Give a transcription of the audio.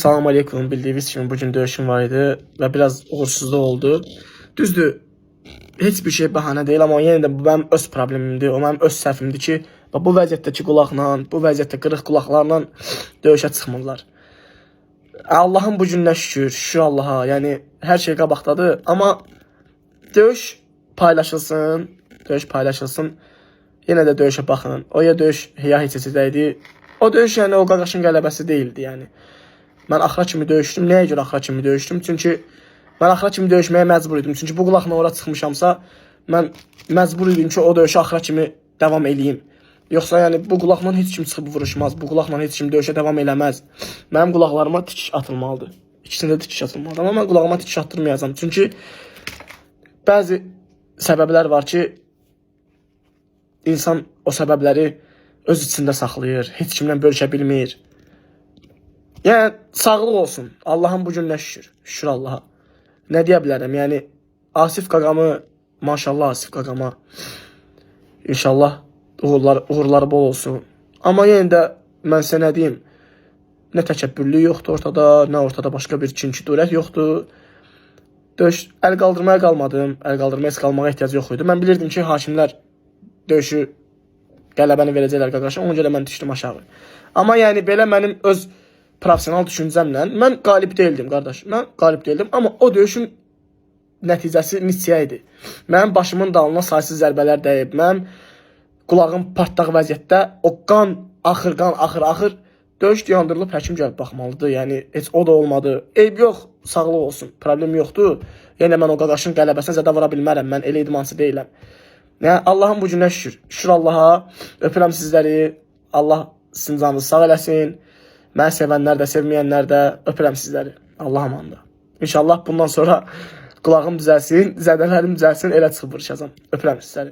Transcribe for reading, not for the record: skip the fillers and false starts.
Salam aleykum. Bildiyiniz kimi bugün döyüşüm var idi və biraz uğursuzluq oldu. Düzdür, heç bir şey bəhanə deyil, amma yenə də bu mənim öz problemimdir, o mənim öz səhvimdir ki, bax bu vəziyyətdəki qulaqla, bu vəziyyətdə qırıq qulaqlarla döyüşə çıxmırlar. Allahın bu gününə şükür, şükür Allaha. Yəni hər şey qabaqdadır, amma döyüş paylaşılsın, döyüş paylaşılsın. Yenə də döyüşə baxın. O ya döyüş ya heç heçə idi. O döyüş yəni o qaqaşın qələbəsi deyildi yəni. Mən axıra kimi döyüşdüm. Nəyə görə axıra kimi döyüşdüm? Çünki mən axıra kimi döyüşməyə məcbur idim. Çünki bu qulaqla ora çıxmışamsa, mən məcbur idim ki, o döyüşü axıra kimi davam eləyim. Yoxsa yəni bu qulaqla heç kim çıxıb vuruşmaz. Bu qulaqla heç kim döyüşə davam eləməz. Mənim qulaqlarıma tikiş atılmalıdır. İkisində də tikiş atılmalıdır. Amma mən qulağıma tikiş atdırmayacağam. Çünki bəzi səbəblər var ki, insan o səbəbləri öz içində saxlayır, heç kimlə bölüşə bilmir. Yəni sağlıq olsun. Allahın bu gününə şükür. Şükür Allaha. Nə deyə bilərəm? Yəni Asif qaqamı, maşallah Asif qaqama. İnşallah uğurları bol olsun. Amma yenə də mən sizə nə deyim? Nə təkəbbürlük yoxdur ortada, nə ortada başqa bir kinki dürət yoxdur. Döyüş əl qaldırmaya qalmadım. Əl qaldırmaya heç qalmağa ehtiyac yox idi. Mən bilirdim ki, hakimlər döyüşü qələbəni verəcəklər qaqaşa. Ona görə mən düşdüm aşağı. Amma yəni belə mənim öz professional düşüncəmlə mən qalib deyildim qardaş. Mən qalib deyildim, amma o döyüşün nəticəsi niçiyə idi. Mənim başımın dalına saysız zərbələr dəyib. Mənim qulağım partlaq vəziyyətdə o qan axır, qan axır, axır. Döyüş dayandırılıb həkim gəlib baxmalıdır. Yəni heç o da olmadı. Eyb yox, sağlıq olsun. Problem yoxdur. Yenə mən o qaqaşın qələbəsinə zədə vura bilmərəm. Mən elə idmançı deyiləm. Yəni Allahın bu gününə şükür. Şükür Allaha. Öpürəm sizləri. Allah sizin canınızı sağ eləsin. Məni sevənlər də, sevməyənlər də öpürəm sizləri. Allah amanda. İnşallah bundan sonra qulağım düzəlsin, zədələrim düzəlsin, elə çıxıb vuruşacağam. Öpürəm sizləri.